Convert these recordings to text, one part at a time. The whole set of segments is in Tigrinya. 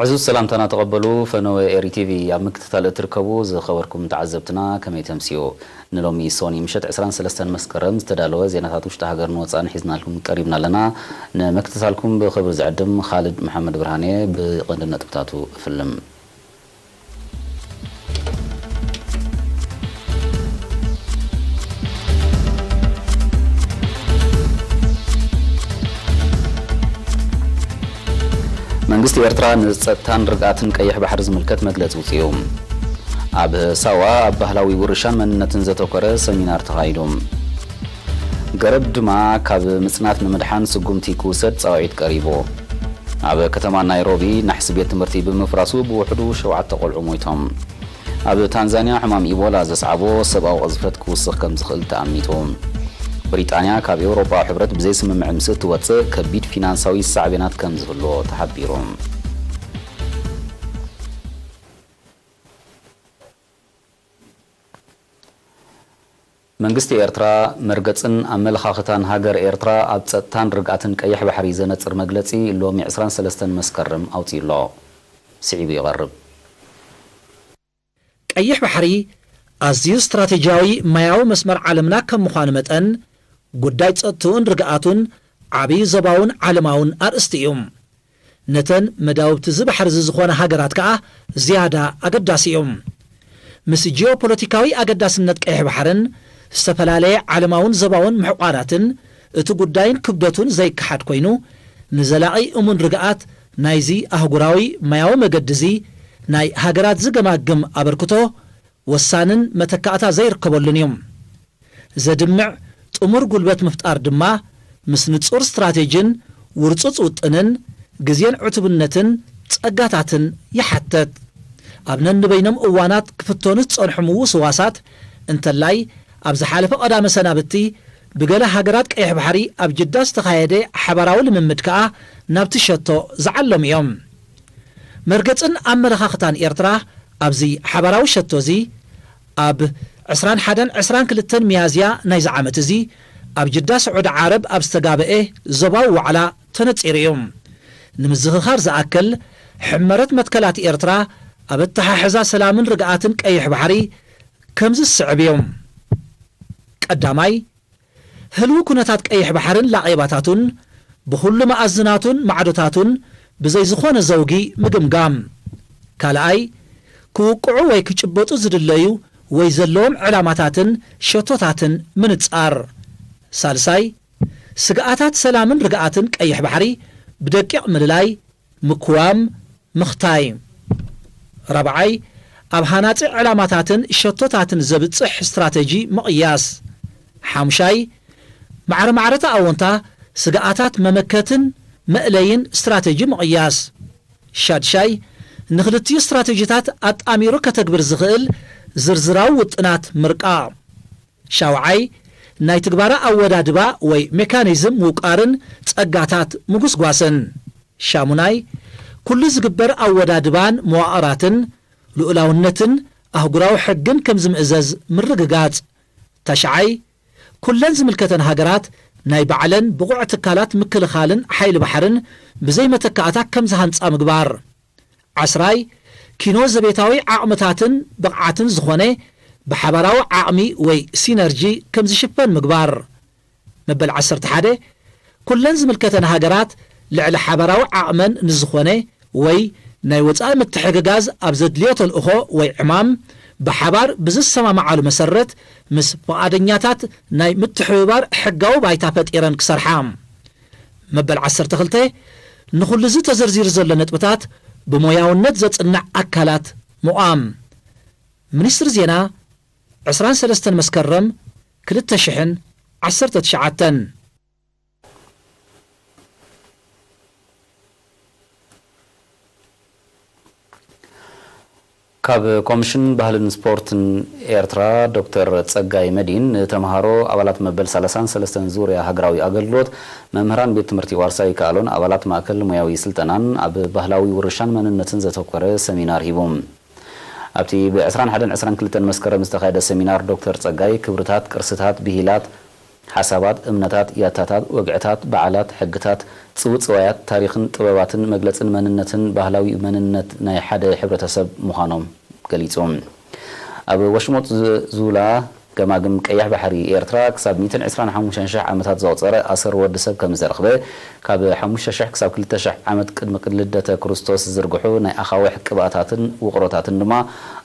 ዕዙዝ ሰላምታና ተቐበሉ። ፈነወ ኤሪ ቲቪ ኣብ ምክትታል እትርከቡ ዝኸበርኩም ተዓዘብትና ከመይ ተምስዩ? ንሎሚ ሶኒ ምሸት ዕስራን ሰለስተን መስከረም ዝተዳለወ ዜናታት ውሽጢ ሃገርን ወጻእን ሒዝናልኩም ቀሪብና ኣለና። ንምክትታልኩም ብኽብሪ ዝዕድም ኻልድ መሓመድ ብርሃን እየ። ብቐንዲ ነጥብታቱ እፍልም። መንግስቲ ኤርትራ ንጸጥታን ርግኣትን ቀይሕ ባሕሪ ዝምልከት መግለጺ ውጽኡ። ኣብ ሳዋ ኣብ ባህላዊ ውርሻን መንነትን ዘተኮረ ሰሚናር ተኻይዱ። ገረብ ድማ ካብ ምጽናት ንምድሓን ስጉምቲ ክውሰድ ጻውዒት ቀሪቡ። ኣብ ከተማ ናይሮቢ ናሕሲ ቤት ትምህርቲ ብምፍራሱ ብውሕዱ ሸውዓተ ቆልዑ ሞይቶም። ኣብ ታንዛንያ ሕማም ኢቦላ ዘስዓቦ ሰብኣዊ ቅዝፈት ክውስኽ ከም ዝኽእል ተኣሚቱ። ብሪጣንያ ካብ ኤውሮጳ ሕብረት ብዘይ ስምምዕ ምስ እትወጽእ ከቢድ ፊናንሳዊ ሳዕቤናት ከም ዝህልዎ ተሓቢሩ። መንግስቲ ኤርትራ መርገጽን ኣመለኻኽታን ሃገር ኤርትራ ኣብ ጸጥታን ርግኣትን ቀይሕ ባሕሪ ዘነጽር መግለጺ ሎሚ ዕስራን ሰለስተን መስከረም ኣውጺኡ ኣሎ። ስዒቡ ይቐርብ። ቀይሕ ባሕሪ ኣዝዩ ስትራቴጂያዊ ማያዊ መስመር ዓለምና ከም ምዃኑ መጠን፣ ጉዳይ ጸጥትኡን ርግኣቱን ዓብዪ ዞባውን ዓለማውን ኣርእስቲ እዩ። ነተን መዳውብቲ እዚ ባሕሪ እዚ ዝኾና ሃገራት ከኣ ዝያዳ ኣገዳሲ እዩ። ምስ ጂኦፖለቲካዊ ኣገዳስነት ቀይሕ ባሕርን ዝተፈላለየ ዓለማውን ዞባውን ምሕቋራትን እቲ ጉዳይን ክብደቱን ዘይከሓድ ኮይኑ፣ ንዘላቒ እሙን ርግኣት ናይዚ ኣህጉራዊ ማያዊ መገዲ እዚ ናይ ሃገራት ዝገማግም ኣበርክቶ ወሳንን መተካእታ ዘይርከበሉን እዩ። ዘድምዕ ጥሙር ጉልበት ምፍጣር ድማ ምስ ንጹር ስትራቴጂን ውርጹጽ ውጥንን ግዜን ዕቱብነትን ጸጋታትን ይሓተት። ኣብ ነንበይኖም እዋናት ክፍተኑ ዝጸንሑ ምውስዋሳት እንተላይ ኣብ ዝሓለፈ ቀዳመ ሰናብቲ ብገለ ሃገራት ቀይሕ ባሕሪ ኣብ ጅዳ ዝተኻየደ ሓባራዊ ልምምድ ከኣ ናብቲ ሸቶ ዝዓለሙ እዮም። መርገጽን ኣመለኻኽታን ኤርትራ ኣብዚ ሓባራዊ ሸቶ እዚ ኣብ ዕስራን ሓደን ዕስራን ክልተን ሚያዝያ ናይዚ ዓመት እዚ ኣብ ጅዳ ስዑዲ ዓረብ ኣብ ዝተጋበኤ ዞባዊ ዋዕላ ተነጺሩ እዩ። ንምዝኽኻር ዝኣክል ሕመረት መትከላት ኤርትራ ኣብ ኣተሓሕዛ ሰላምን ርግኣትን ቀይሕ ባሕሪ ከምዚ ዝስዕብ እዩ። ቀዳማይ፣ ህልዊ ኩነታት ቀይሕ ባሕርን ላቒባታቱን ብኹሉ መኣዝናቱን ማዕዶታቱን ብዘይ ዝኾነ ዘውጊ ምግምጋም። ካልኣይ፣ ክውቅዑ ወይ ክጭበጡ ዝድለዩ ወይ ዘለዎም ዕላማታትን ሸቶታትን ምንጻር። ሳልሳይ፣ ስግኣታት ሰላምን ርግኣትን ቀይሕ ባሕሪ ብደቂቕ ምልላይ፣ ምክዋም፣ ምኽታይ። ራብዓይ፣ ኣብ ሃናጺ ዕላማታትን ሸቶታትን ዘብጽሕ ስትራተጂ ምቕያስ። ሓሙሻይ፣ ማዕረ ማዕረታ ኣወንታ ስግኣታት መመከትን መእለይን ስትራተጂ ምቕያስ። ሻድሻይ፣ ንኽልቲኡ ስትራተጂታት ኣጣሚሩ ከተግብር ዝኽእል ዝርዝራዊ ውጥናት ምርቃቕ። ሻውዓይ፣ ናይ ትግባረ ኣወዳድባ ወይ ሜካኒዝም ምውቃርን ጸጋታት ምጉስጓስን። ሻሙናይ፣ ኩሉ ዝግበር ኣወዳድባን መዋቕራትን ልኡላውነትን ኣህጉራዊ ሕግን ከም ዝምእዘዝ ምርግጋጽ። ታሽዓይ፣ ኩለን ዝምልከተን ሃገራት ናይ ባዕለን ብቑዕ ትካላት ምክልኻልን ሓይሊ ባሕርን ብዘይ መተካእታ ከም ዝሃንጻ ምግባር። ዓስራይ፣ ኪኖ ዘቤታዊ ዓቕምታትን ብቕዓትን ዝኾነ ብሓባራዊ ዓቕሚ ወይ ሲነርጂ ከም ዝሽፈን ምግባር። መበል ዓሰርተ ሓደ፣ ኩለን ዝምልከተን ሃገራት ልዕሊ ሓባራዊ ዓቕመን ንዝኾነ ወይ ናይ ወጻኢ ምትሕግጋዝ ኣብ ዘድልዮ ተልእኾ ወይ ዕማም ብሓባር ብዝሰማማዓሉ መሰረት ምስ ፍቓደኛታት ናይ ምትሕብባር ሕጋዊ ባይታ ፈጢረን ክሰርሓ። መበል ዓሰርተ ክልተ፣ ንኹሉ እዚ ተዘርዚሩ ዘሎ ነጥብታት ብሞያውነት ዘጽንዕ ኣካላት ምቋም። ሚኒስትሪ ዜና፣ ዕስራን ሰለስተን መስከረም ክልተ ሽሕን ዓሰርተ ትሽዓተን። ካብ ኮሚሽን ባህልን ስፖርትን ኤርትራ ዶክተር ጸጋይ መዲን፣ ንተምሃሮ ኣባላት መበል ሰላሳን ሰለስተን ዙርያ ሃገራዊ ኣገልግሎት፣ መምህራን ቤት ትምህርቲ ዋርሳይ ይከኣሎን ኣባላት ማእከል ሞያዊ ስልጠናን ኣብ ባህላዊ ውርሻን መንነትን ዘተኮረ ሰሚናር ሂቡ። ኣብቲ ብ ዕስራን ሓደን ዕስራን ክልተን መስከረም ዝተኻየደ ሰሚናር ዶክተር ጸጋይ ክብርታት፣ ቅርስታት፣ ብሂላት፣ ሓሳባት፣ እምነታት፣ ያታታት፣ ወግዕታት፣ በዓላት፣ ሕግታት፣ ጽውጽዋያት፣ ታሪኽን ጥበባትን መግለጽን መንነትን ባህላዊ መንነት ናይ ሓደ ሕብረተሰብ ምዃኖም ገሊጹ። ኣብ ወሽሞጥ ዝ- ዙላ ገማግም ቀይሕ ባሕሪ ኤርትራ ክሳብ ሚእትን ዕስራን ሓሙሽተን ሽሕ ዓመታት ዘቑጸረ ኣሰር ወዲ ሰብ ከም ዝተረኽበ፣ ካብ ሓሙሽተ ሽሕ ክሳብ ክልተ ሽሕ ዓመት ቅድሚ ልደተ ክርስቶስ ዝዝርግሑ ናይ ኣኻውሕ ቅብኣታትን ውቕሮታትን ድማ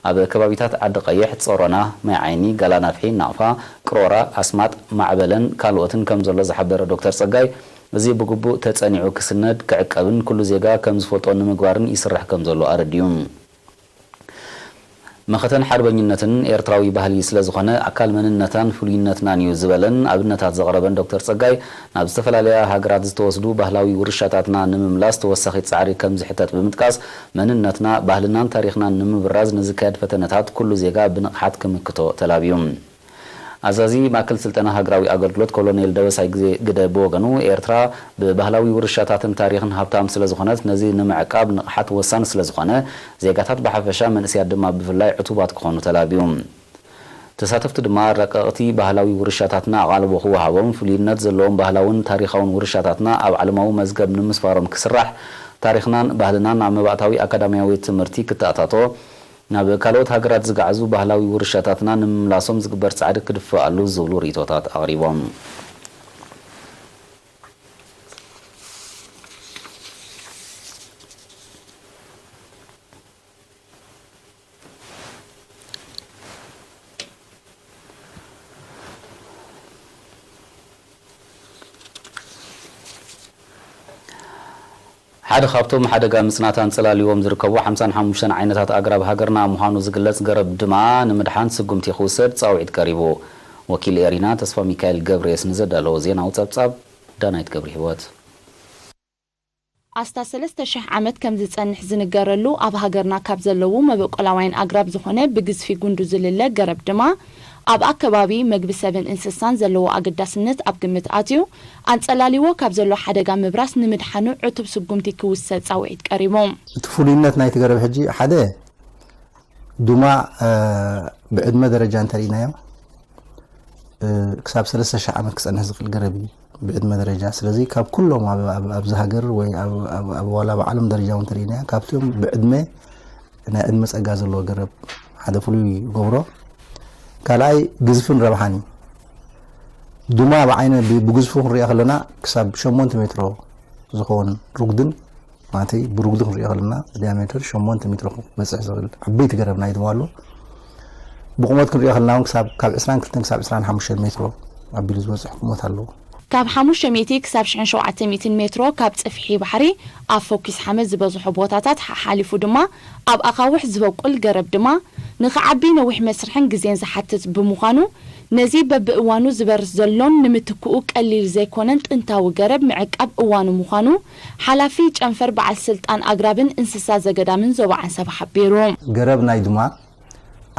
ኣብ ከባቢታት ዓዲ ቀይሕ፣ ጾሮና፣ ማይ ዓይኒ፣ ጋላናፍሒ፣ ናቕፋ፣ ቅሮራ፣ ኣስማጥ፣ ማዕበለን ካልኦትን ከም ዘሎ ዝሓበረ ዶክተር ጸጋይ፣ እዚ ብግቡእ ተጸኒዑ ክስነድ፣ ክዕቀብን ኩሉ ዜጋ ከም ዝፈልጦ ንምግባርን ይስራሕ ከም ዘሎ ኣረዲኡ። መኸተን ሓርበኝነትን ኤርትራዊ ባህሊ ስለ ዝኾነ ኣካል መንነታን ፍሉይነትናን እዩ ዝበለን ኣብነታት ዘቕረበን ዶክተር ጸጋይ፣ ናብ ዝተፈላለያ ሃገራት ዝተወስዱ ባህላዊ ውርሻታትና ንምምላስ ተወሳኺ ጻዕሪ ከም ዝሕተት ብምጥቃስ፣ መንነትና፣ ባህልናን ታሪኽናን ንምብራዝ ንዝካየድ ፈተነታት ኩሉ ዜጋ ብንቕሓት ክምክቶ ተላብዩ። ኣዛዚ ማእከል ስልጠና ሃገራዊ ኣገልግሎት ኮሎኔል ደበሳይ ግዜ ግደ ብወገኑ፣ ኤርትራ ብባህላዊ ውርሻታትን ታሪኽን ሃብታም ስለ ዝኾነት፣ ነዚ ንምዕቃብ ንቕሓት ወሳኒ ስለ ዝኾነ፣ ዜጋታት ብሓፈሻ መንእሰያት ድማ ብፍላይ ዕቱባት ክኾኑ ተላብዩ። ተሳተፍቲ ድማ ረቀቕቲ ባህላዊ ውርሻታትና ኣቓልቦ ክወሃቦም፣ ፍሉይነት ዘለዎም ባህላውን ታሪኻውን ውርሻታትና ኣብ ዓለማዊ መዝገብ ንምስፋሮም ክስራሕ፣ ታሪኽናን ባህልናን ኣብ መባእታዊ ኣካዳሚያዊ ትምህርቲ ክተኣታቶ፣ ናብ ካልኦት ሃገራት ዝገዓዙ ባህላዊ ውርሻታትና ንምምላሶም ዝግበር ጻዕሪ ክድፈኣሉ ዝብሉ ርእይቶታት ኣቕሪቦም። ሓደ ካብቶም ሓደጋ ምጽናት ኣንጸላልዎም ዝርከቡ ሓምሳን ሓሙሽተን ዓይነታት ኣግራብ ሃገርና ምዃኑ ዝግለጽ ገረብ ድማ ንምድሓን ስጉምቲ ክውሰድ ጻውዒት ቀሪቡ። ወኪል ኤሪና ተስፋ ሚካኤል ገብርየስ ንዘዳለዎ ዜናዊ ጸብጻብ ዳናይት ገብረ ህይወት። ኣስታት ሰለስተ ሽሕ ዓመት ከም ዝጸንሕ ዝንገረሉ ኣብ ሃገርና ካብ ዘለዉ መበቆላውያን ኣግራብ ዝኾነ ብግዝፊ ጉንዱ ዝልለ ገረብ ድማ ኣብ ኣከባቢ መግቢ ሰብን እንስሳን ዘለዎ ኣገዳስነት ኣብ ግምት ኣትዩ ኣንጸላሊዎ ካብ ዘሎ ሓደጋ ምብራስ ንምድሓኑ ዕቱብ ስጉምቲ ክውሰድ ጻውዒት ቀሪቡ። እቲ ፍሉይነት ናይቲ ገረብ ሕጂ ሓደ ዱማ ብዕድመ ደረጃ እንተርኢናዮ ክሳብ ሰለስተ ሽሕ ዓመት ክጸንሕ ዝኽእል ገረብ እዩ ብዕድመ ደረጃ። ስለዚ ካብ ኩሎም ኣብዚ ሃገር ወይ ኣብ ዋላ ኣብ ዓለም ደረጃ እውን እንተርኢናዮ ካብቶም ብዕድመ ናይ ዕድመ ጸጋ ዘለዎ ገረብ ሓደ ፍሉይ ይገብሮ። ካልኣይ ግዝፍን ረብሓን እዩ። ዱማ ብዓይነ ብግዝፉ ክንሪኦ ከለና ክሳብ ሸሞንተ ሜትሮ ዝኸውን ርጉድን ማለተይ ብርጉዲ ክንሪኦ ከለና ብዲያሜትር ሸሞንተ ሜትሮ ክበፅሕ ዝኽእል ዓበይቲ ገረብ ናይ ዱማ ኣሎ። ብቁመት ክንሪኦ ከለና እውን ክሳብ ካብ ዕስራን ክልተን ክሳብ ዕስራን ሓሙሽተን ሜትሮ ኣቢሉ ዝበፅሕ ቁመት ኣለዎ። ካብ ሓሙሽተ ሚእቲ ክሳብ ሽሕን ሸውዓተ ሚእትን ሜትሮ ካብ ጽፍሒ ባሕሪ ኣብ ፈኲስ ሓመድ ዝበዝሖ ቦታታት ሓሓሊፉ ድማ ኣብ ኣኻውሕ ዝበቁል ገረብ ድማ ንኽዓቢ ነዊሕ መስርሕን ግዜን ዝሓትት ብምዃኑ ነዚ በብእዋኑ ዝበርስ ዘሎን ንምትክኡ ቀሊል ዘይኮነን ጥንታዊ ገረብ ምዕቃብ እዋኑ ምዃኑ ሓላፊ ጨንፈር በዓል ስልጣን ኣግራብን እንስሳ ዘገዳምን ዞባ ዓንሰባ ሓቢሩ። ገረብ ናይ ድማ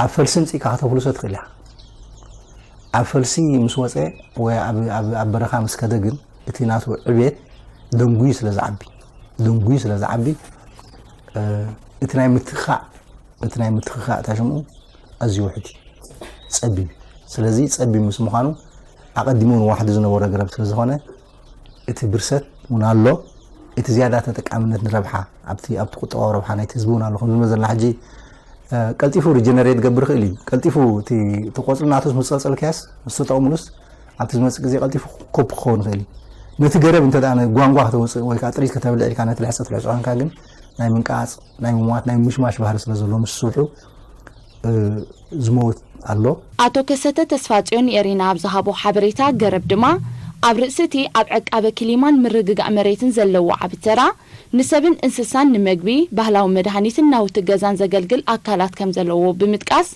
ኣብ ፈልሲ ምጺእካ ከተፍልሶ ትኽእል ኢኻ። ኣብ ፈልሲ ምስ ወጸ ወይ ኣብ በረኻ ምስ ከደ ግን እቲ ናቱ ዕቤት ደንጉዩ ስለ ዝዓቢ ደንጉዩ ስለ ዝዓቢ እቲ ናይ ምትኻእ እቲ ናይ ምትኽኻእ ታሽምኡ ኣዝዩ ውሕድ እዩ፣ ጸቢብ እዩ። ስለዚ ጸቢብ ምስ ምዃኑ ኣቐዲሙ ንዋሕዲ ዝነበሮ ገረብ ስለ ዝኾነ እቲ ብርሰት እውን ኣሎ። እቲ ዝያዳ ተጠቃምነት ንረብሓ ኣብቲ ኣብቲ ቁጠባዊ ረብሓ ናይቲ ህዝቢ እውን ኣሎ። ከም ዝመዘልና ሕጂ ቀልጢፉ ሪጀነሬት ገብር ይኽእል እዩ። ቀልጢፉ እቲ ቆፅሊ ናቱስ ምስ ፀልፀልካያስ ምስ ተጠቕምሉስ ኣብቲ ዝመፅእ ግዜ ቀልጢፉ ኮፕ ክኸውን ይኽእል እዩ። ነቲ ገረብ እንተ ጓንጓ ከተውፅእ ወይ ከዓ ጥሪት ከተብልዕ ኢልካ ነቲ ልሕፀ ትልሕፆ ኮንካ ግን ናይ ምንቃፅ ናይ ምሟት ናይ ምሽማሽ ባህሪ ስለ ዘሎ ምስ ስብሑ ዝመውት ኣሎ። ኣቶ ከሰተ ተስፋጽዮን የሪና ኣብ ዝሃቦ ሓበሬታ ገረብ ድማ ኣብ ርእሲ እቲ ኣብ ዕቃበ ክሊማን ምርግጋእ መሬትን ዘለዎ ዓቢ ተራ ንሰብን እንስሳን ንመግቢ፣ ባህላዊ መድሃኒትን ናውቲ ገዛን ዘገልግል ኣካላት ከም ዘለዎ ብምጥቃስ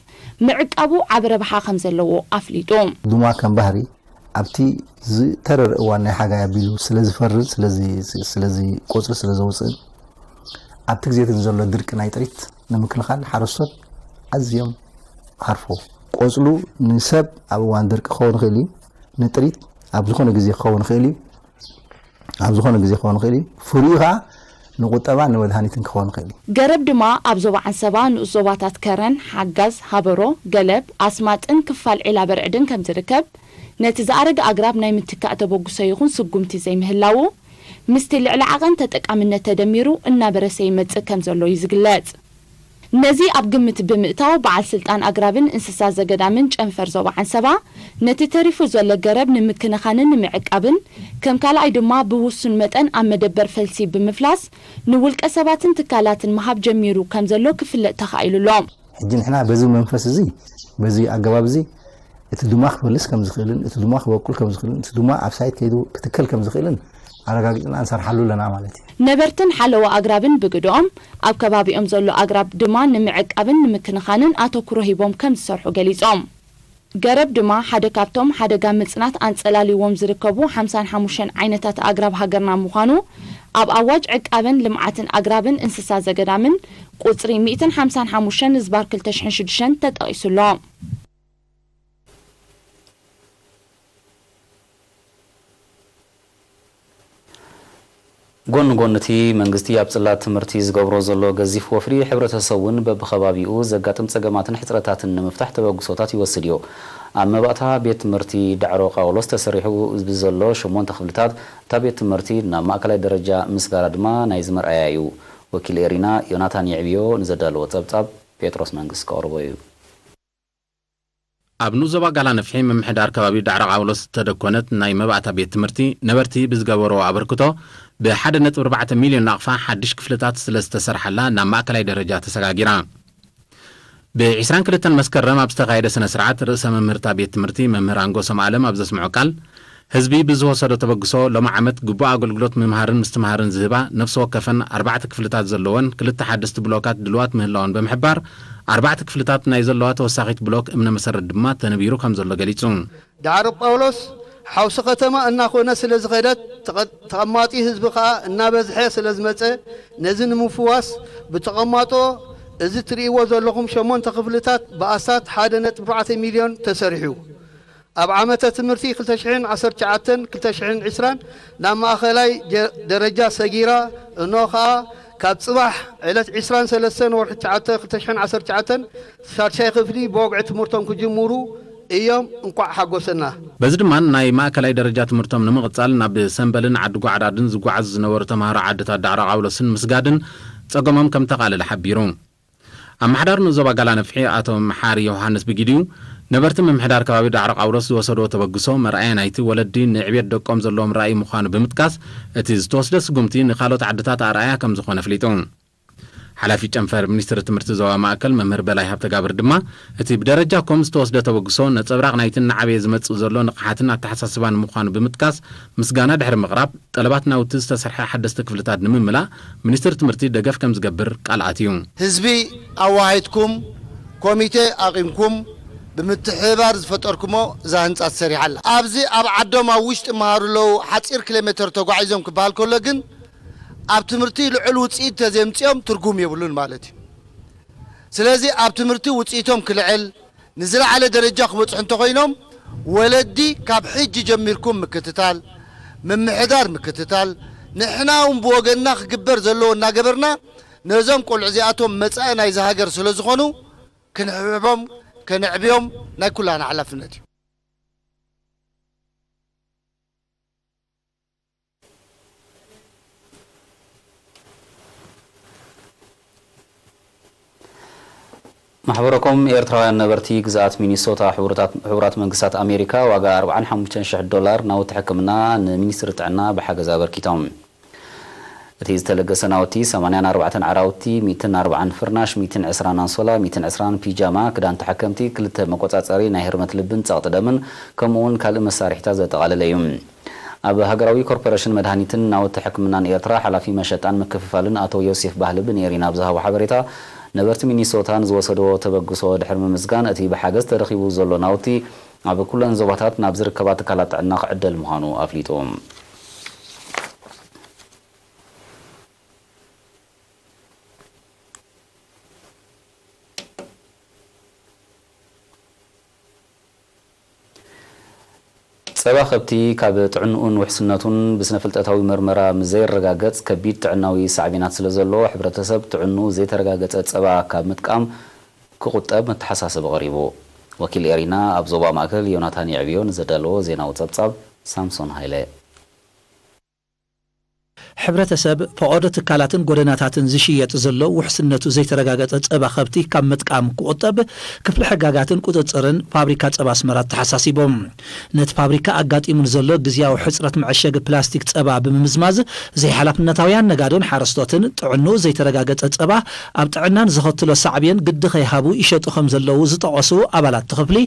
ምዕቃቡ ዓቢ ረብሓ ከም ዘለዎ ኣፍሊጡ። ዱማ ከም ባህሪ ኣብቲ ዝተረረ እዋን ናይ ሓጋይ ኣቢሉ ስለ ዝፈርን ስለ ዝቆጽሊ ስለ ዘውፅእን ኣብቲ ግዜትን ዘሎ ድርቂ ናይ ጥሪት ንምክልኻል ሓረስቶት ኣዝዮም ሃርፎ። ቆጽሉ ንሰብ ኣብ እዋን ድርቂ ክኸውን ይኽእል እዩ፣ ንጥሪት ኣብ ዝኾነ ግዜ ክኸውን ይኽእል እዩ፣ ኣብ ዝኾነ ግዜ ክኸውን ይኽእል እዩ። ፍሪኡ ከዓ ንቁጠባን ንመድሃኒትን ክኸውን ይኽእል እዩ። ገረብ ድማ ኣብ ዞባ ዓንሰባ ንኡስ ዞባታት ከረን፣ ሓጋዝ፣ ሃበሮ፣ ገለብ፣ ኣስማጥን ክፋል ዒላ በርዕድን ከም ዝርከብ፣ ነቲ ዝኣረገ ኣግራብ ናይ ምትካእ ተበግሶ ይኹን ስጉምቲ ዘይምህላዉ፣ ምስቲ ልዕሊ ዓቐን ተጠቃምነት ተደሚሩ እናበረሰ ይመጽእ ከም ዘሎ እዩ ዝግለጽ። ነዚ ኣብ ግምት ብምእታው፣ በዓል ስልጣን ኣግራብን እንስሳ ዘገዳምን ጨንፈር ዞባ ዓንሰባ፣ ነቲ ተሪፉ ዘሎ ገረብ ንምክንኻንን ንምዕቃብን፣ ከም ካልኣይ ድማ ብውሱን መጠን ኣብ መደበር ፈልሲ ብምፍላስ፣ ንውልቀ ሰባትን ትካላትን ምሃብ ጀሚሩ ከም ዘሎ ክፍለጥ ተኻኢሉ ኣሎ። ሕጂ ንሕና በዚ መንፈስ እዚ፣ በዚ ኣገባብ እዚ፣ እቲ ድማ ክፈልስ ከም ዝኽእልን፣ እቲ ድማ ክበቁል ከም ዝኽእልን፣ እቲ ድማ ኣብ ሳይት ከይዱ ክትከል ከም ዝኽእልን ኣረጋጊጽና ንሰርሓሉ ኣለና ማለት እዩ። ነበርትን ሓለዋ ኣግራብን ብግደኦም፣ ኣብ ከባቢኦም ዘሎ ኣግራብ ድማ ንምዕቃብን ንምክንኻንን ኣተኩሮ ሂቦም ከም ዝሰርሑ ገሊጾም። ገረብ ድማ ሓደ ካብቶም ሓደጋ ምጽናት ኣንጸላልይዎም ዝርከቡ ሓምሳን ሓሙሽተን ዓይነታት ኣግራብ ሃገርና ምዃኑ፣ ኣብ ኣዋጅ ዕቃበን ልምዓትን ኣግራብን እንስሳ ዘገዳምን ቁጽሪ ሚእትን ሓምሳን ሓሙሽተን ዝባር ክልተ ሽሕን ሽዱሽተን ተጠቒሱ ኣሎ። ጎኒ ጎኒ እቲ መንግስቲ ኣብ ጽላት ትምህርቲ ዝገብሮ ዘሎ ገዚፍ ወፍሪ፣ ሕብረተሰብ እውን በብኸባቢኡ ዘጋጥም ጸገማትን ሕጽረታትን ንምፍታሕ ተበግሶታት ይወስድ እዩ። ኣብ መባእታ ቤት ትምህርቲ ዳዕሮ ቃውሎስ ተሰሪሑ ብዘሎ ሸሞንተ ክፍልታት እታ ቤት ትምህርቲ ናብ ማእከላይ ደረጃ ምስጋራ ድማ ናይዚ መርኣያ እዩ። ወኪል ኤሪና ዮናታን የዕብዮ ንዘዳለዎ ጸብጻብ ጴጥሮስ መንግስት ከቕርቦ እዩ። ኣብ ንኡስ ዞባ ጋላ ነፍሒ ምምሕዳር ከባቢ ዳዕሮ ቃውሎስ ዝተደኮነት ናይ መባእታ ቤት ትምህርቲ ነበርቲ ብዝገበርዎ ኣበርክቶ ብ ሓደ ነጥቢ ኣርባዕተ ሚልዮን ናቕፋ ሓድሽ ክፍልታት ስለ ዝተሰርሓላ ናብ ማእከላይ ደረጃ ተሰጋጊራ። ብ ዕስራን ክልተን መስከረም ኣብ ዝተኻየደ ስነ ስርዓት ርእሰ መምህር እታ ቤት ትምህርቲ መምህር ኣንጎሶም ኣለም ኣብ ዘስምዖ ቃል ህዝቢ ብዝወሰዶ ተበግሶ፣ ሎሚ ዓመት ግቡእ ኣገልግሎት ምምሃርን ምስትምሃርን ዝህባ ነፍሲ ወከፈን ኣርባዕተ ክፍልታት ዘለወን ክልተ ሓደስቲ ብሎካት ድሉዋት ምህላወን ብምሕባር፣ ኣርባዕተ ክፍልታት ናይ ዘለዋ ተወሳኺት ብሎክ እምነ መሰረት ድማ ተነቢሩ ከም ዘሎ ገሊጹ። ዳዕሮ ጳውሎስ ሓውሲ ከተማ እናኾነ ስለ ዝኸደት፣ ተቐማጢ ህዝቢ ከኣ እናበዝሐ ስለ ዝመጸ፣ ነዚ ንምፍዋስ ብተቐማጦ እዚ ትርእይዎ ዘለኹም ሸሞንተ ክፍልታት ብኣስታት ሓደ ነጥቢ ኣርባዕተ ሚልዮን ተሰሪሑ። ኣብ ዓመተ ትምህርቲ ክልተ ሽሕን ዓሰርተ ትሽዓተን ክልተ ሽሕን ዕስራን ናብ ማእኸላይ ደረጃ ሰጊራ፣ እንሆ ኸኣ ካብ ጽባሕ ዕለት ዕስራን ሰለስተን ወርሒ ትሽዓተ ክልተ ሽሕን ዓሰርተ ትሽዓተን ሻድሻይ ክፍሊ ብወግዒ ትምህርቶም ክጅምሩ እዮም። እንቋዕ ሓጎሰና። በዚ ድማ ናይ ማእከላይ ደረጃ ትምህርቶም ንምቕጻል ናብ ሰምበልን ዓዲ ጓዕዳድን ዝጓዓዙ ዝነበሩ ተምሃሮ ዓድታት ዳዕሮ ቃውሎስን ምስጋድን ጸገሞም ከም ተቓለለ ሓቢሩ። ኣመሓዳሪ ንኡስ ዞባ ጋላ ነፍሒ ኣቶ መሓሪ ዮሃንስ ብጊዲኡ፣ ነበርቲ ምምሕዳር ከባቢ ዳዕሮ ቃውሎስ ዝወሰድዎ ተበግሶ መርኣያ ናይቲ ወለዲ ንዕብየት ደቆም ዘለዎም ራኢ ምዃኑ ብምጥቃስ፣ እቲ ዝተወስደ ስጉምቲ ንኻልኦት ዓድታት ኣርኣያ ከም ዝኾነ ኣፍሊጡ። ሓላፊ ጨንፈር ሚኒስትሪ ትምህርቲ ዞባ ማእከል መምህር በላይ ሃብተጋብር ድማ፣ እቲ ብደረጃ ኮም ዝተወስደ ተበግሶ ነጸብራቕ ናይቲ እናዓበየ ዝመጽእ ዘሎ ንቕሓትን ኣተሓሳስባን ምዃኑ ብምጥቃስ፣ ምስጋና ድሕሪ ምቕራብ፣ ጠለባት ናውቲ ዝተሰርሐ ሓደስቲ ክፍልታት ንምምላእ ሚኒስትሪ ትምህርቲ ደገፍ ከም ዝገብር ቃል ኣትዩ። ህዝቢ ኣዋሃሂድኩም ኮሚቴ ኣቒምኩም ብምትሕብባር ዝፈጠርኩሞ እዛ ህንፃ ተሰሪሓ ኣላ። ኣብዚ ኣብ ዓዶም ኣብ ውሽጢ ይመሃሩ ኣለዉ፣ ሓፂር ኪሎ ሜተር ተጓዒዞም ክበሃል ከሎ ግን ኣብ ትምህርቲ ልዑል ውፅኢት ተዘየምፅኦም ትርጉም የብሉን ማለት እዩ። ስለዚ ኣብ ትምህርቲ ውፅኢቶም ክልዕል ንዝለዓለ ደረጃ ክበፅሑ እንተኾይኖም ወለዲ ካብ ሕጂ ጀሚርኩም ምክትታል፣ ምምሕዳር ምክትታል፣ ንሕና እውን ብወገንና ክግበር ዘለዎ እናገበርና ነዞም ቆልዑ እዚኣቶም መፃኢ ናይዚ ሃገር ስለዝኾኑ ክንሕብሕቦም ከነዕብዮም ናይ ኩላና ሓላፍነት እዩ። ማሕበረኮም ኤርትራውያን ነበርቲ ግዝኣት ሚኒሶታ ሕቡራት መንግስታት ኣሜሪካ ዋጋ ኣርባዓን ሓሙሽተን ሽሕ ዶላር ናውቲ ሕክምና ንሚኒስትሪ ጥዕና ብሓገዝ ኣበርኪቶም። እቲ ዝተለገሰ ናውቲ ሰማንያን ኣርባዕተን ዓራውቲ፣ ሚእትን ኣርባዓን ፍርናሽ፣ ሚእትን ዕስራን ኣንሶላ፣ ሚእትን ዕስራን ፒጃማ፣ ክዳን ተሓከምቲ፣ ክልተ መቆጻጸሪ ናይ ህርመት ልብን ጸቕጢ ደምን ከምኡ እውን ካልእ መሳርሒታት ዘጠቓለለ እዩ። ኣብ ሃገራዊ ኮርፖረሽን መድሃኒትን ናውቲ ሕክምናን ኤርትራ ሓላፊ መሸጣን ምክፍፋልን ኣቶ ዮሴፍ ባህልቢ ንኤሪና ኣብ ዝሃቦ ሓበሬታ፣ ነበርቲ ሚኒሶታ ንዝወሰድዎ ተበግሶ ድሕሪ ምምስጋን፣ እቲ ብሓገዝ ተረኺቡ ዘሎ ናውቲ ኣብ ኩለን ዞባታት ናብ ዝርከባ ትካላት ጥዕና ክዕደል ምዃኑ ኣፍሊጡ። ጸባ ከብቲ ካብ ጥዕንኡን ውሕስነቱን ብስነ-ፍልጠታዊ መርመራ ምስ ዘይረጋገጽ፣ ከቢድ ጥዕናዊ ሳዕቤናት ስለ ዘለዎ፣ ሕብረተሰብ ጥዕንኡ ዘይተረጋገጸ ጸባ ካብ ምጥቃም ክቑጠብ መተሓሳሰቢ ቀሪቡ። ወኪል ኤሪና ኣብ ዞባ ማእከል ዮናታን የዕብዮ ንዘዳለዎ ዜናዊ ጸብጻብ ሳምሶን ሃይለ። ሕብረተሰብ ፈቐዶ ትካላትን ጎደናታትን ዝሽየጥ ዘሎ ውሕስነቱ ዘይተረጋገጸ ጸባ ከብቲ ካብ ምጥቃም ክቑጠብ ክፍሊ ሕጋጋትን ቁጽጽርን ፋብሪካ ጸባ ኣስመራ ተሓሳሲቦም። ነቲ ፋብሪካ ኣጋጢሙ ንዘሎ ግዝያዊ ሕጽረት መዐሸጊ ፕላስቲክ ጸባ ብምምዝማዝ፣ ዘይሓላፍነታውያን ነጋዶን ሓረስቶትን ጥዕንኡ ዘይተረጋገጸ ጸባ ኣብ ጥዕናን ዘኸትሎ ሳዕቤን ግዲ ከይሃቡ ይሸጡ ከም ዘለዉ ዝጠቐሱ ኣባላት እቲ ክፍሊ፣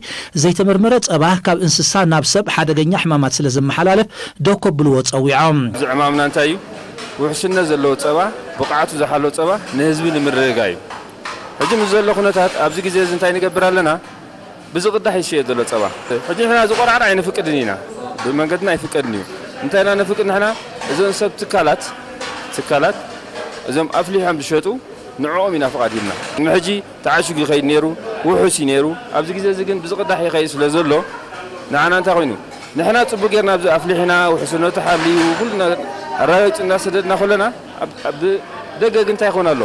ዘይተመርመረ ጸባ ካብ እንስሳ ናብ ሰብ ሓደገኛ ሕማማት ስለ ዘመሓላልፍ ደው ከብልዎ ጸዊዖም። እዚ ዕማምና እንታይ እዩ? ውሕስነት ዘለዎ ጸባ፣ ብቕዓቱ ዝሓለወ ጸባ ንህዝቢ ንምርግጋእ እዩ። ሕጂ ምስ ዘሎ ኩነታት ኣብዚ ግዜ እዚ እንታይ ንገብር ኣለና? ብዝቕዳሕ ይሽየጥ ዘሎ ጸባ። ሕጂ ንሕና ዝቆራዕራ ኣይነፍቅድን ኢና። ብመንገድና ኣይፍቀድን እዩ። እንታይ ኢና ነፍቅድ ንሕና? እዞም ሰብ ትካላት፣ ትካላት፣ እዞም ኣፍሊሖም ዝሸጡ ንዕኦም ኢና ፍቓድ ሂብና። ቅድሚ ሕጂ ተዓሽጉ ይኸይድ ነይሩ፣ ውሑስ እዩ ነይሩ። ኣብዚ ግዜ እዚ ግን ብዝቕዳሕ ይኸይድ ስለ ዘሎ፣ ንዓና እንታይ ኮይኑ? ንሕና ጽቡቕ ጌርና ኣብዚ ኣፍሊሕና፣ ውሕስነቱ ሓልዩ፣ ኩሉ ነገር ኣረጋጊጹ እንዳሰደድና ከለና፣ ኣብ፣ ኣብ ደገ ግን እንታይ ይኾን ኣሎ?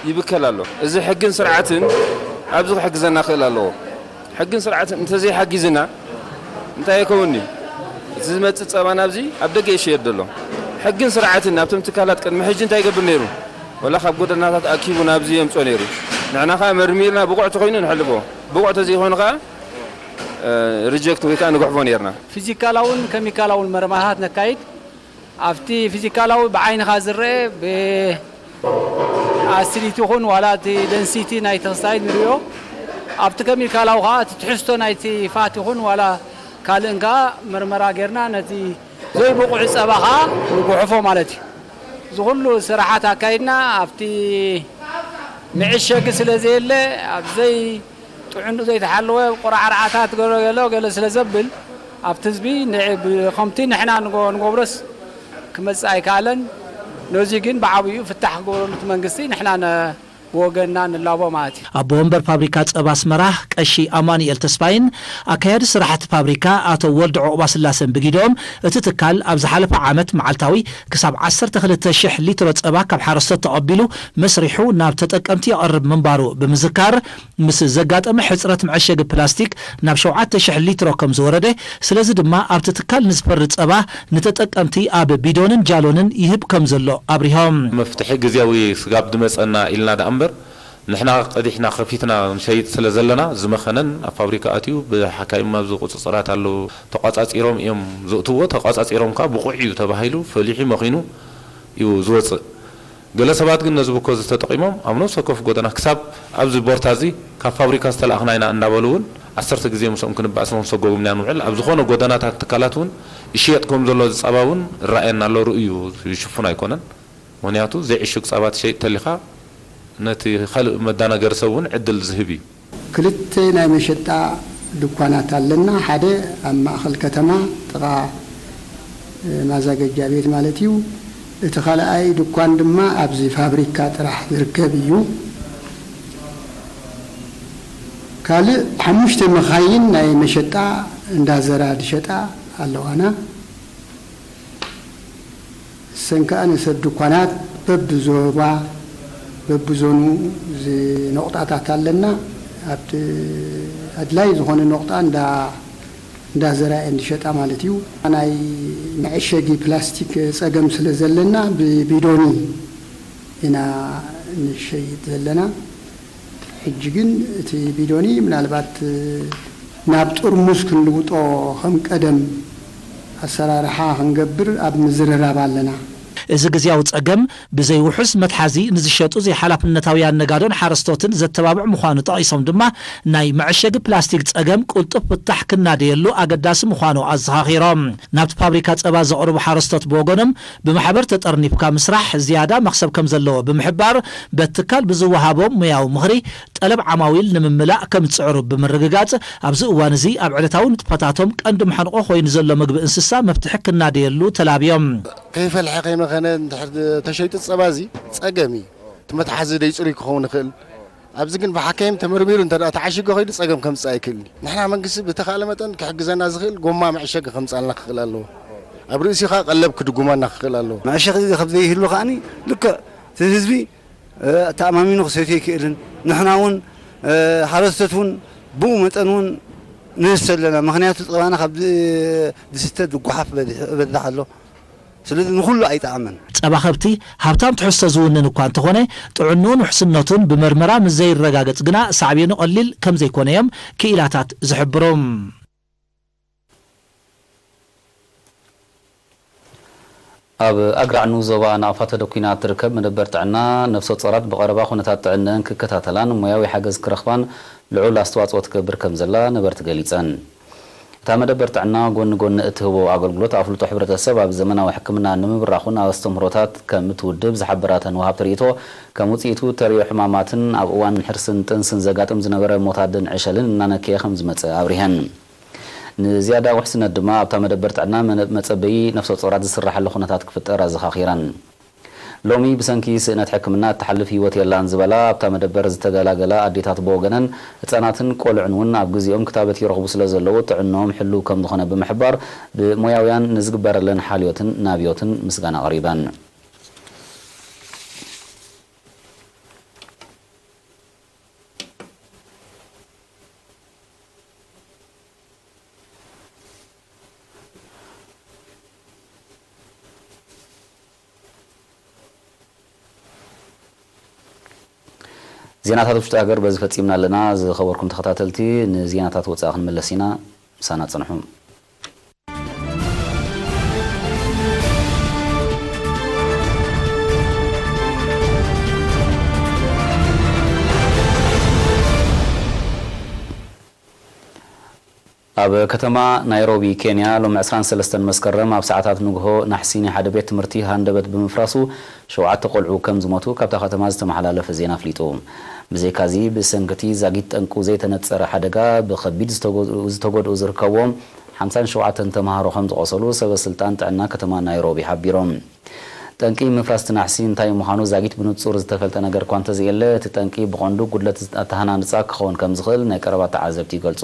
ይብከል ኣሎ። እዚ ሕግን ስርዓትን ኣብዚ ክሕግዘና ክኽእል ኣለዎ። ሕግን ስርዓትን እንተዘይሓጊዝና እንታይ ይኸውን እዩ? እቲ ዝመጽእ ጸባ ናብዚ ኣብ ደገ ይሽየጥ ዘሎ። ሕግን ስርዓትን ናብቶም ትካላት ቅድሚ ሕጂ እንታይ ይገብር ነይሩ? ወላ ካብ ጎደናታት ኣኪቡ ናብዚ የምጾ ነይሩ። ንሕና ኸኣ መርሚርና ብቑዕ ተኾይኑ ንሕልፎ። ብቑዕ ተዘይኾይኑ ኸኣ፣ እ፣ ሪጀክት ወይ ከኣ ንጉሕፎ ነይርና። ፊዚካላውን ከሚካላውን መርመራታት ነካይድ። ኣብቲ ፊዚካላዊ ብዓይንኻ ዝረአ ብኣሲዲቲ ይኹን ዋላ እቲ ደንሲቲ ናይቲ ክሳይድ ንርእዮ። ኣብቲ ከሚካላዊ ኸኣ እቲ ትሕዝቶ ናይቲ ፋት ይኹን ዋላ ካልእን ከኣ መርመራ ጌርና ነቲ ዘይብቑዕ ጸባ ኸኣ ንጉሕፎ ማለት እዩ። እዚ ኩሉ ስራሓት ኣካይድና ኣብቲ መዐሸጊ ስለ ዘየለ ኣብ ዘይ ጥዕንኡ ዘይተሓለወ ቆራዕራዓታት ገለ ገለ ገለ ስለ ዘብል ኣብቲ ህዝቢ ንዕ-፣ ብ-፣ ከምቲ ንሕና ንጎ-፣ ንገብሮስ ክመጽእ ኣይከኣለን። ነዚ ግን ብዓብዩ ፍታሕ ክገብረሉ እቲ መንግስቲ ንሕና ነ-፣ ብወገንና ንላቦ ማለት እዩ። ኣቦ ወንበር ፋብሪካ ጸባ ኣስመራ ቀሺ ኣማኑኤል ተስፋይን ኣካያዲ ስራሕቲ ፋብሪካ ኣቶ ወልደ ዑቕባስላሰን ብጊዶም እቲ ትካል ኣብ ዝሓለፈ ዓመት መዓልታዊ ክሳብ ዓሰርተ ክልተ ሽሕ ሊትሮ ጸባ ካብ ሓረስቶት ተቐቢሉ መስሪሑ ናብ ተጠቀምቲ የቕርብ ምንባሩ ብምዝካር፣ ምስ ዘጋጠመ ሕጽረት መዐሸጊ ፕላስቲክ ናብ ሸውዓተ ሽሕ ሊትሮ ከም ዝወረደ፣ ስለዚ ድማ ኣብቲ ትካል ንዝፈሪ ጸባ ንተጠቀምቲ ኣብ ቢዶንን ጃሎንን ይህብ ከም ዘሎ ኣብሪሆም። መፍትሒ ግዝያዊ ስጋብ ድመጸና ኢልና ደኣ እምበር፣ ንሕና ቀዲሕና ከፊትና ንሸይጥ ስለ ዘለና፣ ዝመኸነን ኣብ ፋብሪካ ኣትዩ ብሓካይም ኣብዚ ቁጽጽራት ኣለዉ። ተቋጻጺሮም እዮም ዘእትዎ። ተቋጻጺሮም ከኣ ብቑዕ እዩ ተባሂሉ ፈሊሑ መኺኑ እዩ ዝወጽእ። ገለ ሰባት ግን ነዚ ብኮ እዚ ተጠቒሞም ኣብ ነፍሲ ወከፍ ጎደና ክሳብ ኣብዚ ቦርታ እዚ ካብ ፋብሪካ ዝተላእኽና ኢና እንዳበሉ እውን ዓሰርተ ግዜ ምስኦም ክንበኣስ እውን ሰጎጎም ኢና ንውዕል። ኣብ ዝኾነ ጎደናታት ትካላት እውን ይሽየጥ ከም ዘሎ ዝጸባ እውን ይረኣየና ኣሎ። ርእዩ ይሽፍኖ ኣይኮነን። ምኽንያቱ ዘይዕሹግ ጸባ ትሸይጥ ተሊኻ ነቲ ካልእ መዳናገሪ ሰብ እውን ዕድል ዝህብ እዩ። ክልተ ናይ መሸጣ ድኳናት ኣለና። ሓደ ኣብ ማእኸል ከተማ ጥቓ፣ እ፣ ማዛገጃ ቤት ማለት እዩ። እቲ ካልኣይ ድኳን ድማ ኣብዚ ፋብሪካ ጥራሕ ዝርከብ እዩ። ካልእ ሓሙሽተ መኻይን ናይ መሸጣ እንዳዘራ ዝሸጣ ኣለዋና። እሰን ከኣ ንሰብ ድኳናት በብዞባ በብዞኑ እዚ ነቑጣታት ኣለና። ኣብቲ ኣድላይ ዝኾነ ነቑጣ እንዳ፣ እንዳዘራ እየን ዝሸጣ ማለት እዩ። ናይ መዐሸጊ ፕላስቲክ ጸገም ስለ ዘለና ብቢዶኒ ኢና ንሸይጥ ዘለና። ሕጂ ግን እቲ ቢዶኒ ምናልባት ናብ ጥርሙዝ ክንልውጦ ከም ቀደም ኣሰራርሓ ክንገብር ኣብ ምዝርራብ ኣለና። እዚ ግዝያዊ ጸገም ብዘይ ውሑስ መትሓዚ ንዝሸጡ ዘይሓላፍነታውያን ነጋዶን ሓረስቶትን ዘተባብዕ ምዃኑ ጠቒሶም ድማ፣ ናይ መዐሸጊ ፕላስቲክ ጸገም ቅልጡፍ ፍታሕ ክናደየሉ ኣገዳሲ ምዃኑ ኣዘኻኺሮም። ናብቲ ፋብሪካ ጸባ ዘቕርቡ ሓረስቶት ብወገኖም፣ ብማሕበር ተጠርኒፍካ ምስራሕ ዝያዳ መኽሰብ ከም ዘለዎ ብምሕባር፣ በቲ ትካል ብዝወሃቦም ሞያዊ ምኽሪ፣ ጠለብ ዓማዊል ንምምላእ ከም ዝጽዕሩ ብምርግጋጽ፣ ኣብዚ እዋን እዚ ኣብ ዕለታዊ ንጥፈታቶም ቀንዲ መሕንቆ ኮይኑ ዘሎ ምግቢ እንስሳ መፍትሒ ክናደየሉ ተላብዮም። ከይፈልሐ ከይመኸነ እንድሕር ተሸይጡ ጸባ እዚ ጸገም እዩ። እቲ መትሓዚ ደይጽሩይ ክኸውን ይኽእል። ኣብዚ ግን ብሓካይም ተመርሚሩ እንተ ደኣ ተዓሺጉ ከይዱ ጸገም ከምጽእ ኣይክእልን እዩ። ንሕና መንግስቲ ብተኻእለ መጠን ክሕግዘና ዝኽእል ጎማ መዕሸጊ ከምጽኣልና ክኽእል ኣለዎ። ኣብ ርእሲኡ ከኣ ቀለብ ክድጉመና ክኽእል ኣለዎ። መዕሸጊ ከም ዘይህሉ ከኣኒ ልክዕ እቲ ህዝቢ፣ እ፣ ተኣማሚኑ ክሰትዮ ኣይክእልን። ንሕና እውን፣ እ፣ ሓረስቶት እውን ብኡ መጠን እውን ንህሰ ኣለና። ምኽንያቱ ጸባና ካብ ዝ-፣ ዝስተ ዝጓሓፍ በዚሑ፣ ይበዝሕ ኣሎ። ስለዚ ንኹሉ ኣይጠዓመን። ጸባ ከብቲ ሃብታም ትሕዝቶ ዝውንን እኳ እንተኾነ፣ ጥዕንኡን ውሕስነቱን ብመርመራ ምስ ዘይረጋገጽ ግና ሳዕቤኑ ቀሊል ከም ዘይኮነ እዮም ክኢላታት ዝሕብሩ። ኣብ ኣግራዕኑ ዞባ ናቕፋ ተደኲና እትርከብ መደበር ጥዕና፣ ነፍሰ ጾራት ብቐረባ ኩነታት ጥዕንአን ክከታተላን ሞያዊ ሓገዝ ክረኽባን ልዑል ኣስተዋጽኦ ትገብር ከም ዘላ ነበርቲ ገሊጸን። እታ መደበር ጥዕና ጎኒ ጎኒ እትህቦ ኣገልግሎት፣ ኣፍልጦ ሕብረተሰብ ኣብ ዘመናዊ ሕክምና ንምብራኹን ኣስተምህሮታት ከም እትውድብ ዝሓበራተን ወሃብቲ ርእይቶ፣ ከም ውጽኢቱ እተርእዮ ሕማማትን ኣብ እዋን ሕርስን ጥንስን ዘጋጥም ዝነበረ ሞት ኣደን ዕሸልን እናነከየ ከም ዝመጸ ኣብሪሀን። ንዝያዳ ውሕስነት ድማ ኣብታ መደበር ጥዕና መነ-፣ መጸበዪ ነፍሰ ጾራት ዝስራሓሉ ኩነታት ክፍጠር ኣዘኻኺረን። ሎሚ ብሰንኪ ስእነት ሕክምና እትሓልፍ ህይወት የላን ዝበላ ኣብታ መደበር ዝተገላገላ ኣዴታት ብወገነን፣ ህጻናትን ቆልዑን እውን ኣብ ግዜኦም ክታበት ይረኽቡ ስለ ዘለዉ ጥዕንኦም ሕሉው ከም ዝኾነ ብምሕባር፣ ብሞያውያን ንዝግበረለን ሓልዮትን ናብዮትን ምስጋና ኣቕሪበን። ዜናታት ውሽጢ ሃገር በዚ ፈጺምና ኣለና። ዝኸበርኩም ተኸታተልቲ፣ ንዜናታት ወጻኢ ክንምለስ ኢና። ምሳና ጽንሑ። ኣብ ከተማ ናይሮቢ ኬንያ ሎሚ ዕስራን ሰለስተን መስከረም ኣብ ሰዓታት ንግሆ ናሕሲ ናይ ሓደ ቤት ትምህርቲ ሃንደበት ብምፍራሱ ሸውዓተ ቆልዑ ከም ዝሞቱ ካብታ ከተማ ዝተመሓላለፈ ዜና ኣፍሊጡ። ብዘይካዚ ብሰንኪ እቲ ዛጊት ጠንቁ ዘይተነጸረ ሓደጋ ብኸቢድ ዝተጎድኡ፣ ዝተጎድኡ ዝርከብዎም ሓምሳን ሸውዓተን ተምሃሮ ከም ዝቖሰሉ ሰበ ስልጣን ጥዕና ከተማ ናይሮቢ ሓቢሮም። ጠንቂ ምፍራስ እቲ ናሕሲ እንታይ ምዃኑ ዛጊት ብንጹር ዝተፈልጠ ነገር እኳ እንተዘየለ፣ እቲ ጠንቂ ብቐንዱ ጉድለት ኣተሃናንጻ ክኸውን ከም ዝኽእል ናይ ቀረባ ተዓዘብቲ ይገልጹ።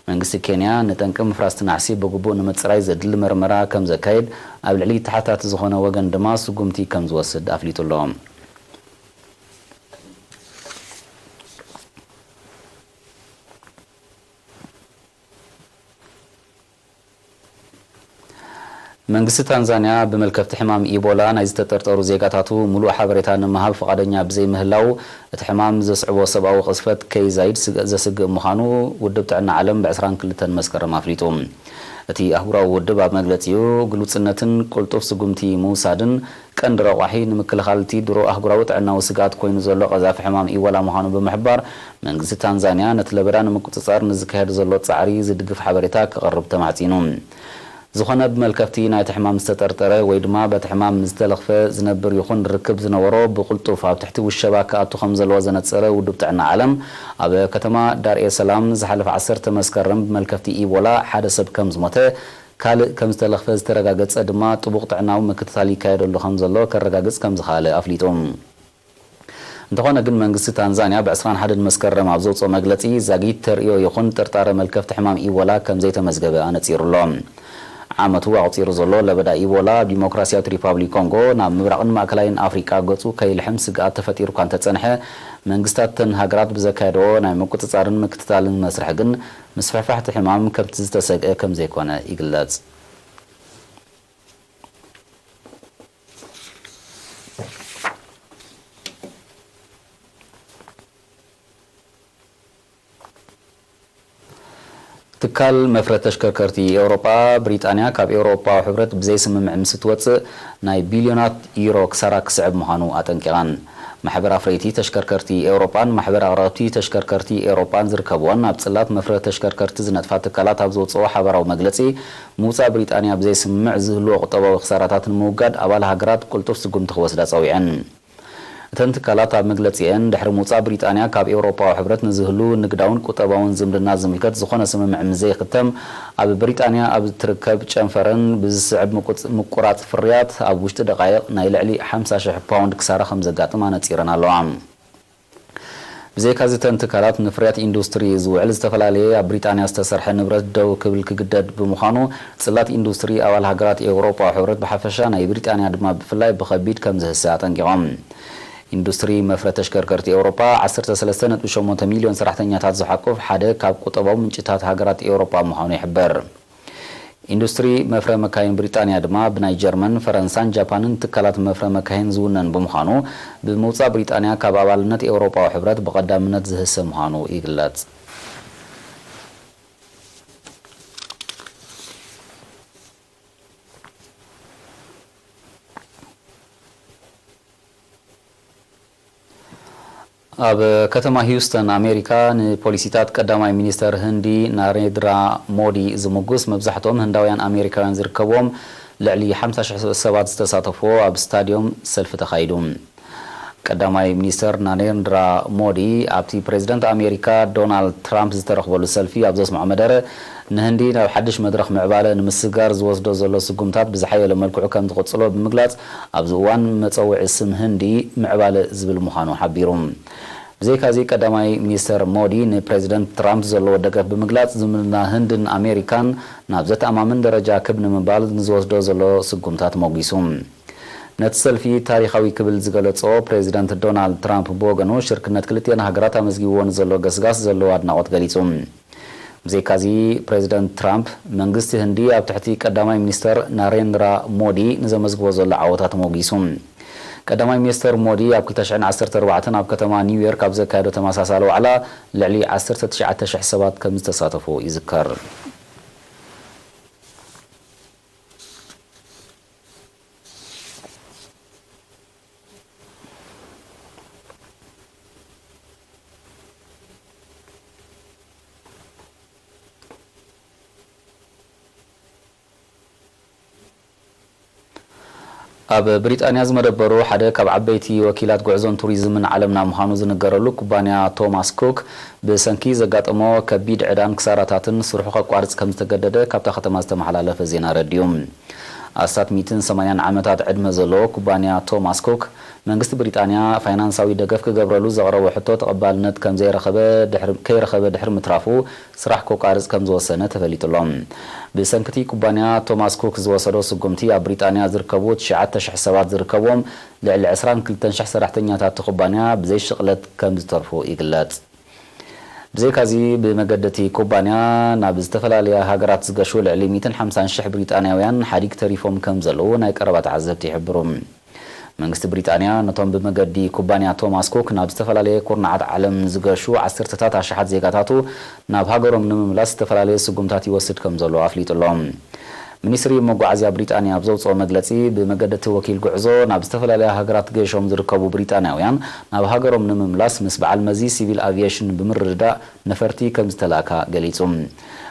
መንግስቲ ኬንያ ንጠንቂ ምፍራስ እቲ ናሕሲ ብግቡእ ንምጽራይ ዘድሊ መርመራ ከም ዘካይድ፣ ኣብ ልዕሊ ተሓታቲ ዝኾነ ወገን ድማ ስጉምቲ ከም ዝወስድ ኣፍሊጡ ኣሎ። መንግስቲ ታንዛንያ ብመልከፍቲ ሕማም ኢቦላ ናይ ዝተጠርጠሩ ዜጋታቱ ምሉእ ሓበሬታ ንምሃብ ፍቓደኛ ብዘይምህላዉ፣ እቲ ሕማም ዘስዕቦ ሰብኣዊ ቅዝፈት ከይዛይድ ስግ-፣ ዘስግእ ምዃኑ ውድብ ጥዕና ዓለም ብዕስራን ክልተን መስከረም ኣፍሊጡ። እቲ ኣህጉራዊ ውድብ ኣብ መግለጺኡ፣ ግሉጽነትን ቅልጡፍ ስጉምቲ ምውሳድን ቀንዲ ረቋሒ ንምክልኻል እቲ ድሮ ኣህጉራዊ ጥዕናዊ ስግኣት ኮይኑ ዘሎ ቀዛፊ ሕማም ኢቦላ ምዃኑ ብምሕባር፣ መንግስቲ ታንዛንያ ነቲ ለበዳ ንምቁጽጻር ንዝካየድ ዘሎ ጻዕሪ ዝድግፍ ሓበሬታ ክቐርብ ተማሕጺኑ። ዝኾነ ብመልከፍቲ ናይቲ ሕማም ዝተጠርጠረ ወይ ድማ በቲ ሕማም ዝተለኽፈ ዝነብር ይኹን ርክብ ዝነበሮ ብቕልጡፍ ኣብ ትሕቲ ውሸባ ክኣቱ ከም ዘለዎ ዘነጸረ ውድብ ጥዕና ዓለም፣ ኣብ ከተማ ዳር ኤ ሰላም ዝሓለፈ ዓሰርተ መስከረም ብመልከፍቲ ኢቦላ ሓደ ሰብ ከም ዝሞተ፣ ካልእ ከም ዝተለኽፈ ዝተረጋገጸ ድማ ጥቡቕ ጥዕናዊ ምክትታል ይካየደሉ ከም ዘሎ ከረጋግጽ ከም ዝኸኣለ ኣፍሊጡ። እንተኾነ ግን መንግስቲ ታንዛንያ ብዕስራን ሓደን መስከረም ኣብ ዘውጽኦ መግለጺ ዛጊት ተርእዮ ይኹን ጥርጣረ መልከፍቲ ሕማም ኢቦላ ከም ዘይተመዝገበ ኣነጺሩ ኣሎ። ዓመቱ ኣቑጺሩ ዘሎ ለበዳ ኢቦላ ኣብ ዲሞክራሲያዊት ሪፓብሊክ ኮንጎ ናብ ምብራቕን ማእከላይን ኣፍሪቃ ገጹ ከይልሕም ስግኣት ተፈጢሩ እኳ እንተጸንሐ፣ መንግስታት እተን ሃገራት ብዘካየደዎ ናይ ምቁጽጻርን ምክትታልን መስርሕ ግን ምስፍሕፋሕ እቲ ሕማም ከምቲ ዝተሰግአ ከም ዘይኮነ ይግለጽ። ትካል መፍረ ተሽከርከርቲ ኤውሮጳ፣ ብሪጣንያ ካብ ኤውሮጳዊ ሕብረት ብዘይ ስምምዕ ምስ እትወጽእ፣ ናይ ቢልዮናት ዩሮ ክሳራ ክስዕብ ምዃኑ ኣጠንቂቓን። ማሕበር ኣፍረይቲ ተሽከርከርቲ ኤውሮጳን ማሕበር ኣቕረብቲ ተሽከርከርቲ ኤውሮጳን ዝርከብወን ኣብ ጽላት መፍረ ተሽከርከርቲ ዝነጥፋ ትካላት ኣብ ዘውጽኦ ሓባራዊ መግለጺ፣ ምውጻእ ብሪጣንያ ብዘይ ስምምዕ ዝህልዎ ቁጠባዊ ክሳራታት ንምውጋድ ኣባል ሃገራት ቅልጡፍ ስጉምቲ ክወስዳ ጸዊዐን። እተን ትካላት ኣብ መግለጺአን፣ ድሕሪ ምውጻእ ብሪጣንያ ካብ ኤውሮጳዊ ሕብረት ንዝህሉ ንግዳውን ቁጠባውን ዝምድና ዝምልከት ዝኾነ ስምምዕ ምስ ዘይኽተም፣ ኣብ ብሪጣንያ ኣብ እትርከብ ጨንፈረን ብዝስዕብ ምቁጽ-፣ ምቁራጽ ፍርያት ኣብ ውሽጢ ደቓይቕ ናይ ልዕሊ ሓምሳ ሽሕ ፓውንድ ክሳራ ከም ዘጋጥም ኣነጺረን ኣለዋ። ብዘይካዚ፣ እተን ትካላት ንፍርያት ኢንዱስትሪ ዝውዕል ዝተፈላለየ ኣብ ብሪጣንያ ዝተሰርሐ ንብረት ደው ክብል ክግደድ ብምዃኑ፣ ጽላት ኢንዱስትሪ ኣባል ሃገራት ኤውሮጳዊ ሕብረት ብሓፈሻ፣ ናይ ብሪጣንያ ድማ ብፍላይ ብኸቢድ ከም ዝህሰ ኣጠንቂቖም። ኢንዱስትሪ መፍረ ተሽከርከርቲ ኤውሮጳ ዓሰርተ ሰለስተ ነጥቢ ሸሞንተ ሚልዮን ሰራሕተኛታት ዝሓቁፍ ሓደ ካብ ቁጠባዊ ምንጭታት ሃገራት ኤውሮጳ ምዃኑ ይሕበር። ኢንዱስትሪ መፍረ መካይን ብሪጣንያ ድማ ብናይ ጀርመን፣ ፈረንሳን ጃፓንን ትካላት መፍረ መካይን ዝውነን ብምዃኑ፣ ብምውጻእ ብሪጣንያ ካብ ኣባልነት ኤውሮጳዊ ሕብረት ብቐዳምነት ዝህሰ ምዃኑ ይግለጽ። ኣብ ከተማ ሂውስተን ኣሜሪካ፣ ንፖሊሲታት ቀዳማይ ሚኒስተር ህንዲ ናሬንድራ ሞዲ ዝምጉስ፣ መብዛሕትኦም ህንዳውያን ኣሜሪካውያን ዝርከብዎም ልዕሊ ሓምሳ ሽሕ ሰባት ዝተሳተፍዎ ኣብ ስታድዮም ሰልፊ ተኻይዱ። ቀዳማይ ሚኒስተር ናሬንድራ ሞዲ ኣብቲ ፕሬዝደንት ኣሜሪካ ዶናልድ ትራምፕ ዝተረኽበሉ ሰልፊ ኣብ ዘስምዖ መደረ፣ ንህንዲ ናብ ሓድሽ መድረኽ ምዕባለ ንምስግጋር ዝወስዶ ዘሎ ስጉምታት ብዝሓየለ መልክዑ ከም ዝቕጽሎ ብምግላጽ፣ ኣብዚ እዋን መጸውዒ ስም ህንዲ ምዕባለ ዝብል ምዃኑ ሓቢሩ። ብዘይካዚ፣ ቀዳማይ ሚኒስተር ሞዲ ንፕሬዝደንት ትራምፕ ዘለዎ ደገፍ ብምግላጽ፣ ዝምድና ህንድን ኣሜሪካን ናብ ዘተኣማምን ደረጃ ክብ ንምባል ንዝወስዶ ዘሎ ስጉምታት ሞጒሱ። ነቲ ሰልፊ ታሪኻዊ ክብል ዝገለጾ ፕሬዝደንት ዶናልድ ትራምፕ ብወገኑ፣ ሽርክነት ክልቲኤን ሃገራት ኣመዝጊብዎ ንዘሎ ገስጋስ ዘለዎ ኣድናቖት ገሊጹ። ብዘይካዚ፣ ፕሬዝደንት ትራምፕ መንግስቲ ህንዲ ኣብ ትሕቲ ቀዳማይ ሚኒስተር ናሬንድራ ሞዲ ንዘመዝግቦ ዘሎ ዓወታት ሞጒሱ። ቀዳማይ ሚኒስተር ሞዲ ኣብ ክልተ ሽሕን ዓሰርተ ኣርባዕተን ኣብ ከተማ ኒውዮርክ ኣብ ዘካየዶ ተመሳሳሊ ዋዕላ፣ ልዕሊ ዓሰርተ ትሽዓተ ሽሕ ሰባት ከም ዝተሳተፉ ይዝከር። ኣብ ብሪጣንያ ዝመደበሩ ሓደ ካብ ዓበይቲ ወኪላት ጉዕዞን ቱሪዝምን ዓለምና ምዃኑ ዝንገረሉ ኩባንያ ቶማስ ኩክ፣ ብሰንኪ ዘጋጠሞ ከቢድ ዕዳን ክሳራታትን ስርሑ ከቋርጽ ከም ዝተገደደ ካብታ ከተማ ዝተመሓላለፈ ዜና ኣረዲኡ። ኣስታት ሚእትን ሰማንያን ዓመታት ዕድመ ዘለዎ ኩባንያ ቶማስ ኩክ፣ መንግስቲ ብሪጣንያ ፋይናንሳዊ ደገፍ ክገብረሉ ዘቕረቦ ሕቶ ተቐባልነት ከም ዘይረኸበ ድሕሪ፣ ከይረኸበ ድሕሪ ምትራፉ፣ ስራሕ ከቋርጽ ከም ዝወሰነ ተፈሊጡ ኣሎ። ብሰንኪ እቲ ኩባንያ ቶማስ ኩክ ዝወሰዶ ስጉምቲ፣ ኣብ ብሪጣንያ ዝርከቡ ትሽዓተ ሽሕ ሰባት ዝርከብዎም ልዕሊ ዕስራን ክልተን ሽሕ ሰራሕተኛታት እቲ ኩባንያ ብዘይ ሽቕለት ከም ዝተርፉ ይግለጽ። ብዘይካዚ፣ ብመገዲ እቲ ኩባንያ ናብ ዝተፈላለያ ሃገራት ዝገሹ ልዕሊ ሚእትን ሓምሳን ሽሕ ብሪጣንያውያን ሓዲግ ተሪፎም ከም ዘለዉ ናይ ቀረባ ተዓዘብቲ ይሕብሩ። መንግስቲ ብሪጣንያ፣ ነቶም ብመገዲ ኩባንያ ቶማስ ኩክ ናብ ዝተፈላለየ ኩርናዓት ዓለም ዝገሹ ዓሰርተታት ኣሽሓት ዜጋታቱ ናብ ሃገሮም ንምምላስ ዝተፈላለየ ስጉምታት ይወስድ ከም ዘሎ ኣፍሊጡ ኣሎ። ሚኒስትሪ መጓዓዝያ ብሪጣንያ ኣብ ዘውፅኦ መግለፂ፣ ብመገዲ እቲ ወኪል ጉዕዞ ናብ ዝተፈላለያ ሃገራት ገሾም ዝርከቡ ብሪጣንያውያን ናብ ሃገሮም ንምምላስ ምስ በዓል መዚ ሲቪል ኣቪየሽን ብምርድዳእ ነፈርቲ ከም ዝተላእካ ገሊጹ።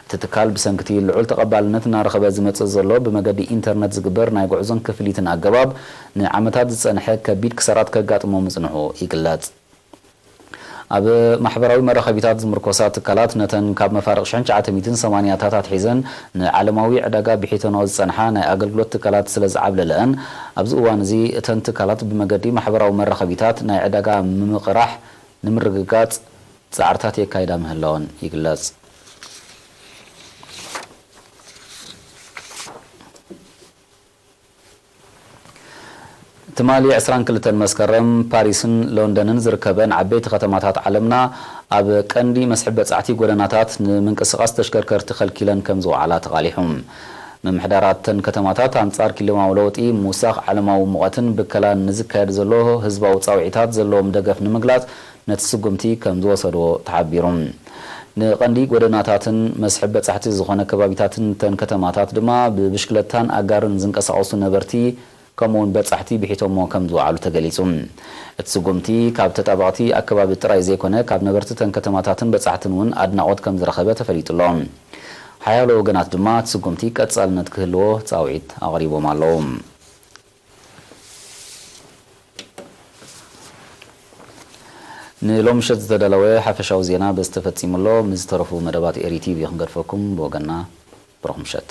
እቲ ትካል ብሰንኪ እቲ ልዑል ተቐባልነት እናረኸበ ዝመጽእ ዘሎ ብመገዲ ኢንተርነት ዝግበር ናይ ጉዕዞን ክፍሊትን ኣገባብ፣ ንዓመታት ዝጸንሐ ከቢድ ክሳራት ከጋጥሞ ምጽንሑ ይግለጽ። ኣብ ማሕበራዊ መራኸቢታት ዝምርኮሳ ትካላት፣ ነተን ካብ መፋርቕ ሽሕን ትሽዓተ ሚእትን ሰማንያታት ኣትሒዘን ንዓለማዊ ዕዳጋ ብሒተንኦ ዝጸንሓ ናይ ኣገልግሎት ትካላት ስለ ዝዓብለለአን፣ ኣብዚ እዋን እዚ እተን ትካላት ብመገዲ ማሕበራዊ መራኸቢታት ናይ ዕዳጋ ምምቕራሕ ንምርግጋጽ ጻዕርታት የካይዳ ምህላወን ይግለጽ። ትማሊ ዕስራን ክልተን መስከረም፣ ፓሪስን ሎንደንን ዝርከበን ዓበይቲ ከተማታት ዓለምና፣ ኣብ ቀንዲ መስሕብ በጻሕቲ ጎደናታት ንምንቅስቓስ ተሽከርከርቲ ከልኪለን ከም ዝወዓላ ተቓሊሑ። ምምሕዳራት እተን ከተማታት፣ ኣንጻር ክሊማዊ ለውጢ፣ ምውሳኽ ዓለማዊ ሙቐትን ብከላን ንዝካየድ ዘሎ ህዝባዊ ጻውዒታት ዘለዎም ደገፍ ንምግላጽ፣ ነቲ ስጉምቲ ከም ዝወሰድዎ ተሓቢሩ። ንቐንዲ ጎደናታትን መስሕብ በጻሕቲ ዝኾነ ከባቢታትን እተን ከተማታት ድማ፣ ብብሽክለታን ኣጋርን ዝንቀሳቐሱ ነበርቲ፣ ከምኡውን በጻሕቲ ብሒቶሞ ከም ዝወዓሉ ተገሊጹ። እቲ ስጉምቲ፣ ካብ ተጣበቕቲ ኣከባቢ ጥራይ ዘይኮነ፣ ካብ ነበርቲ እተን ከተማታትን በጻሕትን እውን ኣድናቖት ከም ዝረኸበ ተፈሊጡ ኣሎ። ሓያሎ ወገናት ድማ፣ እቲ ስጉምቲ ቀጻልነት ክህልዎ ጻውዒት ኣቕሪቦም ኣለዉ። ንሎሚ ምሸት ዝተዳለወ ሓፈሻዊ ዜና በዚ ተፈጺሙ ኣሎ። ምስ ዝተረፉ መደባት ኤሪ ቲቪ ክንገድፈኩም፣ ብወገንና ብሩኽ ምሸት።